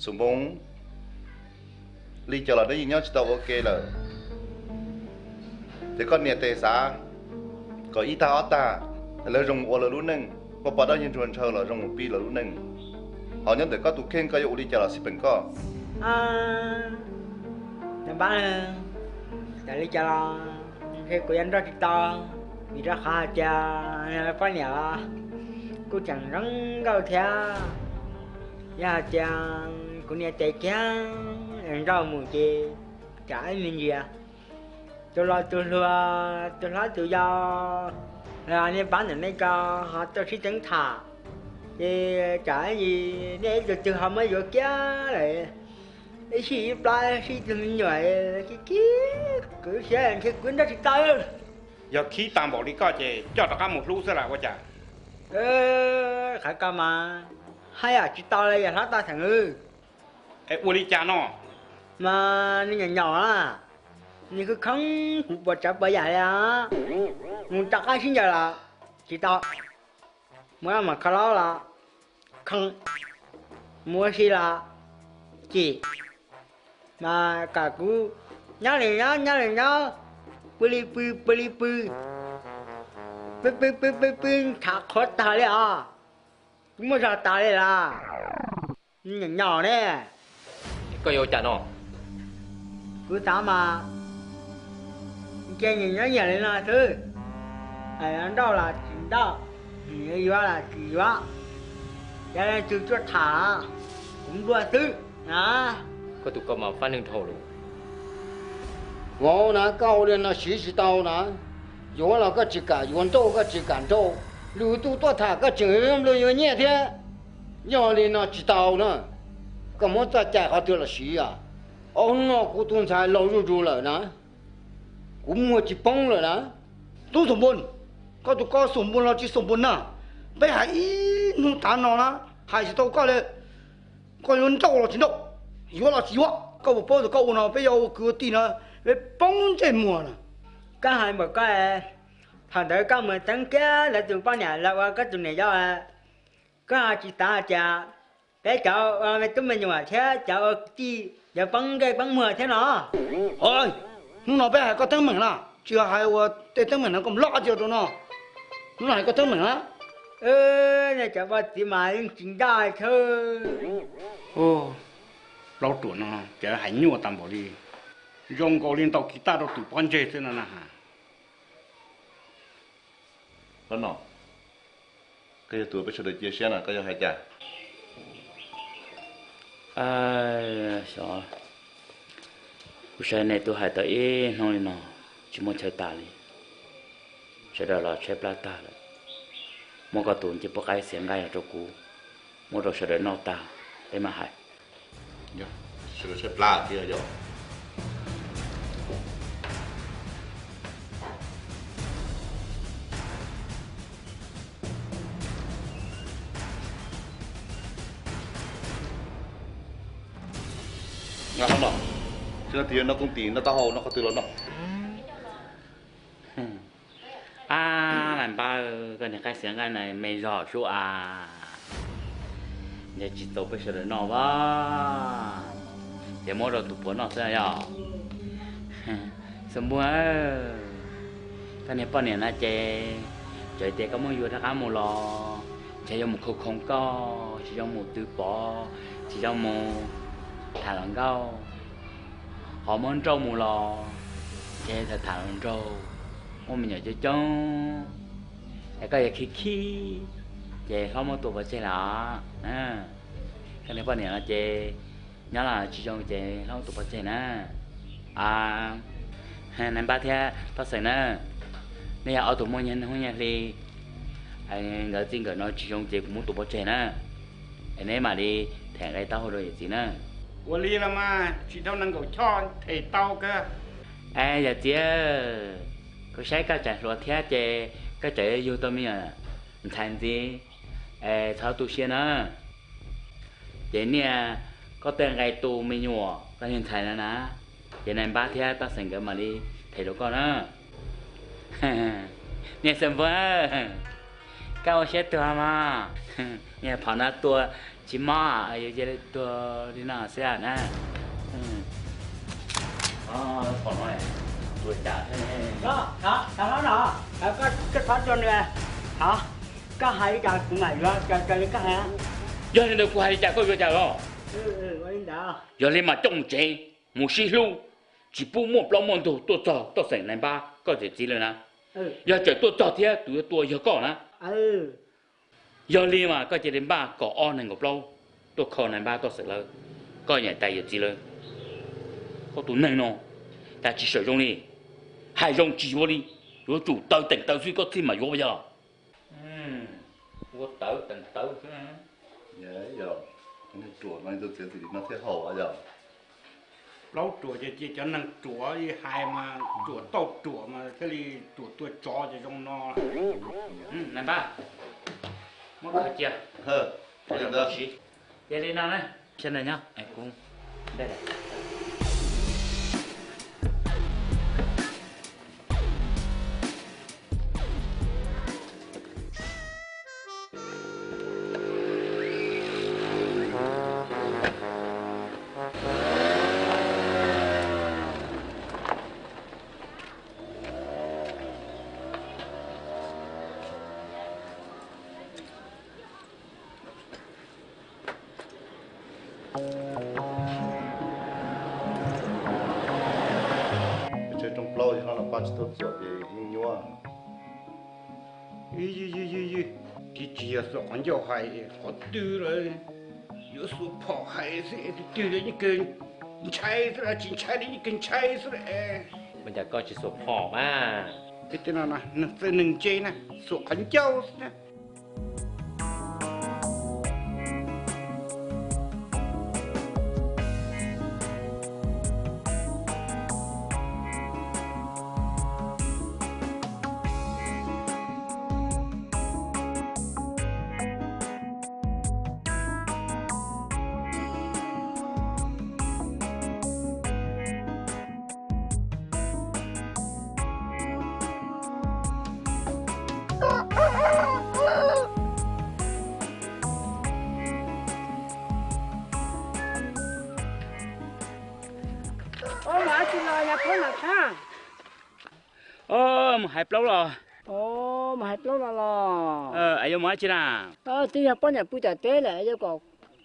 Xum Npoo, li cas los neb yeej nyob tsis tau ua ke lawm. Ces koj niam tes xav kom ib tag ob tag, lawv zoo ua lawv lub neej, ua pov dab yawg ntsuag ntshaw los zoo ua pib lawv lub neej. Ho nyob ntawm koj tus kheej koj yuav ua li cas los xij peem koj. Npab, txawm li cas los ntshe kuv yuav nrauj tsis tau, vim rau qhov hais tias poj niam los kuj tseem zoo nkauj thiab. Yog hais tias kuv niam tes kiag nrauj mus ces tsam ib me ntsis tus laus tus hluas tus hlob tus yau los nej pab ntawm nej ko ho tuaj sib teeb tham, ces tsam ib ntsis nej ib tug twg ho muab yuav kiag lawm, ib sij ib plab sib tug me nyuam, kiv kiv kwv siab ntshe kuv nrauj tsis tau. Yog khib tag npaum li koj ces coj rov qab mus hlub xwb las ua cas. Qhov ko mas haj yam tsis tau li yog hlob Toj Xeem. Es ua li cas no? Mas nws nyuam nyuam na, nws khwv khoob kuv puas tsav puas yam li os. Mus rov qab sib ncaws los tsis tau, mus ua mom kho laub los khoo, mus ua si los cim, mas kom kuv nyob li nyob nyob li nyob, pw li pw pw li pw, pw pw pw pw pw ntshav qhuav tag li os. Kuv muaj zog tas li los? Nyuam nyuam ne. Koj yuav ua cas no? Kuv xav mas cia nws nyob nyias li no xwb, nrauj los tsis nrauj, yuav los tsis yuav, yog leej twg tuaj tham kuv nplua xwb na. Koj tus ko mas fab neeg dhau lawm. Vauv na, koj ua li no siv tsis tau na. Yuav los koj tsis kam yuav, nrauj koj tsis kam nrauj, lwm tus tuaj tham koj tseem yuav nplua yuav nyiaj thiab. Yog li no tsis tau na, koj muab txoj cai qhov twg los siv os. Ob hnub no kuv tus ntxhais laus zuj zus lawm na, kuv muag tsis poob lawm na. Tub Xum Npoo, koj tus ko Xum Npoo los tsis Xum Npoo na, peb hais ib hnub tav no na, hais tsis tau koj li. Koj yuav nrauj los tsis nrauj, yuav los tsis yuav, koj puas paub tias koj ua no peb yuav ua kwv ua tij no, peb poob ntsej muag na. Koj hais npaum koj, thaum ntawd koj mus teeb kiag lawv tus poj niam los ua koj tus niam yau, koj tsis xav hais tias peb cov ua me tub me nyuam thiab cov ua kwv tij yuav poob ntsej poob muag thiab no. Hnub no peb hais koj teeb meem na, tsis yog hais ua tej teeb meem no koj mus loj cia rau no. Hnub no hais koj teeb meem na. Nej cov ua txiv mas yeej tsis ncaj thiab. Plaub ruam no ces hais nyuaj tas npaum li, zoo nkaus li ntaus kiv taj rau tus pob ntseg xwb no na has. Koj yog tus peb sawv daws cia siab no koj yog hais cas? Xyov, kuv saib nej twb hais tau ib hnub li no tsis muaj chaw tas li, sawv daws los tshaib plab tag lawm. Muab koj tus ncej puab qaib xiav nqaij los rau kuv, muab rau sawv daws noj tag peb mam hais. Sawv daws tshaib plab thiab yog. Nqa no, no, tsis no tis no kooj tis no taub hau no qhov twg los no. Ab, Nais Npab, koj niag qaib xiav nqaij na me zog sub as, ntshe tsis txaus peb sawv daws noj as, ces muab rau tus puav noj xwb yog. Xwb npuag, koj niag poj niam no ces txawm tias koj muab yuav rov qab mus los ntshe yuav mus khoo khoo koj, tsis zoo mus twv pov, tsis zoo mus tham hluas nkauj. Ho muab nrauj mus los ntshe tham tham hluas nraug, muaj me nyuam coob coob, es koj yuav khib khib ces hlob muab tua pov tseg lawm. Koj niag poj niam no ces nyob los tsis zoo ces hlob muab tua pov tseg na. Nais Npab thiab Toj Xeem na, nej yog ob tug muaj nyiaj hnub nyiaj hli, nkawd txij nkawm no tsis zoo ces kuv muab tua pov tseg na. Es neb mam li them nqe taub hau rau yawm txiv na. Ua li los mas tsis dhau nees nkaum choj them tau kawg. Es yawm txiv, kuv saib koj tseem hluas thiab ces koj tseem yuav yug tau me nyuam ntxhais ntxiv, es txhob tu siab na. Ces niaj koj tej nqe tu me nyuam koj niag ntxhais no na, ces Nais Npab thiab Toj Xeem nkawd mam li them rau koj na. Niag Xeem Npuag, koj ua siab tuag mas, niag phom no tua Tsis mob, yog cia li tuag li no xwb na. Pom no, tuag cas thiab ne? Los, los, los, los, koj, koj thov tso nws, thov, koj hais li cas kuv mam yuav raws li koj hais. Yog li ntawd kuv hais li cas koj yuav cas los? Yog li mas coj mus tsev, mus sib hlub, tsis pub muaj plaub muaj ntug tuaj txog toj xeem nais npab koj yawm txiv lawm na. Yog tseem tuaj txog thiab tus yuav tua yog koj na. Yog li mas koj cia li npaj kaum ob nees nkaum plaub tuaj kho nais npab toj xeem lawm, koj niam tais yawm txiv lawm. Koj tus neeg no cas tsis sawm zoo li, hais zoo tsis yuav li, yuav tsum taw teem taw xwb koj thiaj mam yuav yog. Ua tawv teem tawv xwb. Yog, ruam no tus txiav txim no thiaj haum yog. Plaub ruam ces cia cov neeg ruam li hais mas ruam tauj ruam mas thiaj li ruam tua tsov ces zoo no. Nais npab, muab khaws cia. Yog li no na, sawv daws nyob kuv. Peb tsev rooj plaub yog no los pab tsis tau txuam ces yeej nyuaj. Tsis, tsis yog xuas qhov ncauj hais, qhov twg los yuav xuas phom hais xwb, tus twg los yeej kawg ntshai xwb, tsis ntshai los yeej kawg ntshai xwb. Ua cas koj tsis xuas phom mas? Tej no neeg txawj neeg ntse na, xuas qhov ncauj xwb na. Mus hais plaub los? Mus hais plaub los los? Es yuav mus dab tsi na? Twb yog poj niam pw tom teb lawm, yuav kom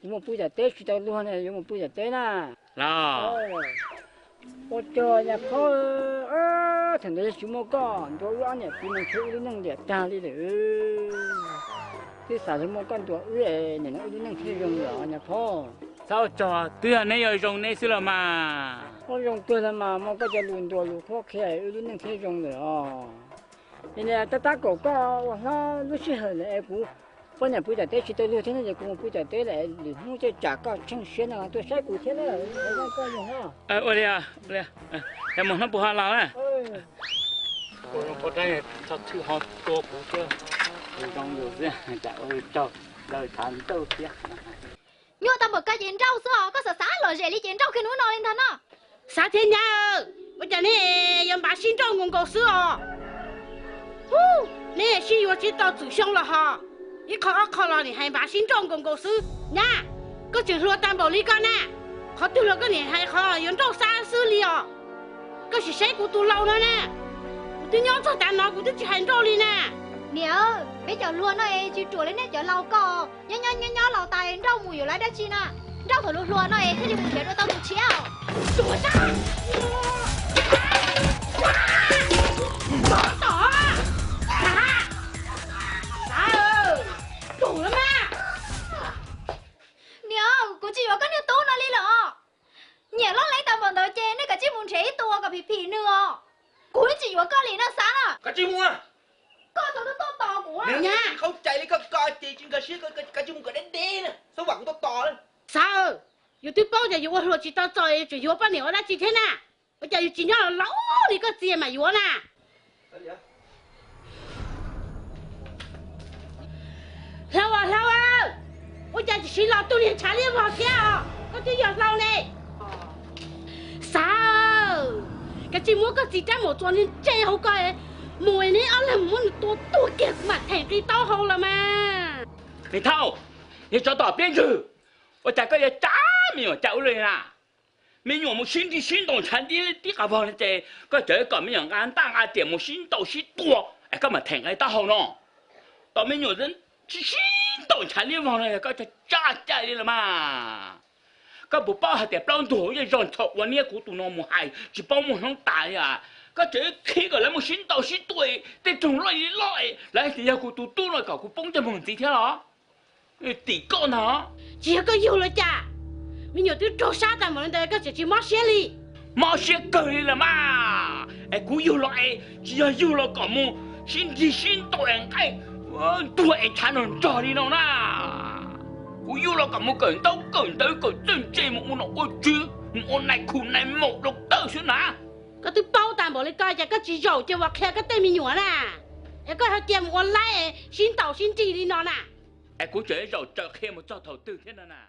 kuv mus pw tom teb tsis tau luag ne, yuav mus pw tom teb na. Los, ua tsaug nyab phob, thaum ntawd yog tsis muaj koj ntuas wb ob niam txiv mus nrhiav wb lub neej liam tag li lawm. Twb xav yog muaj koj ntuas wb, nim no wb lub neej thiaj zoo lawm os nyab phob. Txhob ua tsaug, twb yog neb yuav zoo neb xwb los mas. Ua zoo kawg los mas, muaj koj cov lus ntuas lus qhuab qhia wb lub neej thiaj zoo lawm os. Nim no tab tab kaum koj ua hlob lub sij hawm lawm es kuv poj niam pw tom teb tsis tau luag thiab no ces kuv mus pw tom teb lawm, lwm hnub tej tsam koj tsheej siab no tuaj saib kuv thiab na. Ua li, ua li, mus hnub puas ho los na. Ua zoo poj rab, txhob txhwj ho tua kuv thiab. Ua zoo yus xwb, tsam ua li tsaug, lawv thav nrauj thiab. Nyuaj tau npaum koj ces nrauj xwb os, koj xav xav lom zem li ces nrauj kiag hnub no li ntag no. Xav thiab nyab, ua cas neb yuav npav sib nrauj nkaus nkaus xwb os? Neb sib yuav sib tau txwm xyoo los hos, ib qho ob qho los nim hais npav sib nrauj nkaus nkaus xwb. Nyab, koj tseem hluas tag npaum li koj na, qhov twg los koj nim hais qhov yuav nrauj xab xwb li os. Koj sim saib kuv tus laus no na, kuv twb nyob txog tav no kuv twb tsis hais nrauj li na. Niam, peb cov hluas no es tsis ruam li nej cov laus ko, nyob nyob nyob nyob laus tas nrauj mus yuav lawv dab tsi na. Nrauj thaum hluas hluas no es thiaj li mus nrhiav dua tau tus tshiab. Tus sab, sab, tom, sab, sab, tus lawm mas. Niam, kuv tsis yuav koj niag tub no li lawm os. Nyiam loj leeb tau npaum ntawd ces nej kav tsij mus nrhiav ib tug kom phim phim nws os. Kuv tsis yuav koj li no xav na. Kav tsij mus. Koj tau tuaj tos kuv. Nws nyab tsis qhau cai li koj ko ces tsis nkag siab, kav tsij mus kom deb deb na, xav vam kuv tuaj tos na. Xav, yus twb paub tias yus ua hluas tsis tau txaus, yus tseem yuav poj niam ua dab tsi thiab na? Ua cas yus tsis nyob laus li koj txiv mam yuav na? Hlau, hlau, ua cas tsis siv los tus niag ntshav liab vog thiab os? Koj twb yog hlau ne. Xav, kav tsij muab koj txiv rab maum txuas niag ntsej hauv ko mus, neb ob leeg muab nws tua tuag kiag kuv mam theem qi taub hau los mas. Niag thaub, niag tsov tom piab ntswg, Ua cas koj yuav tsa me nyuam cas ua luaj li na? Me nyuam mus sib nrig sib ntaus ntshav nti tib qab vog no ces koj tseem kom me nyuam nqa ntaj nqa riam mus sib ntaus sib tua es koj mam them nqe taub hau no. Tos me nyuam sib ntaus ntshav liab vog no yog koj tsa cai li los mas. Koj puas paub hais tias plaub ntug yeej zog nthos ua niab kuv tus no mus hais tsis paub muaj hnub tas li. Koj tseem khib kom lawv mus sib ntaus sib tua, tej roog loj li loj, lawv tias yog kuv tus tub no kom kuv poob ntsej muag ntxiv thiab los? Tim koj ntag. Tsis yog koj yug los cas? Me nyuam twb raug sab tas npaum li ntawd koj tseem tsis mob siab li? Mob siab kawg li los mas. Es kuv yug los es tsis yog yug los kom mus sib nrig sib ntaus es nqaij ntuag es ntshav nrog nrog li no na. Kuv yug los kom mus kawm ntaub kawm ntawv kawm txawj ntse mus ua nom ua tswv mus ua nais khu nais maum rau tawj xwb na. Koj twb paub tas npaum li ko ces koj tsis zaum cia ua qhia koj tej me nyuam na, es koj ho cia mus ua laib sib ntaus sib nrig li no na. Es kuv tseem zaum tsaws qhia mus txog thaum twg thiab no na?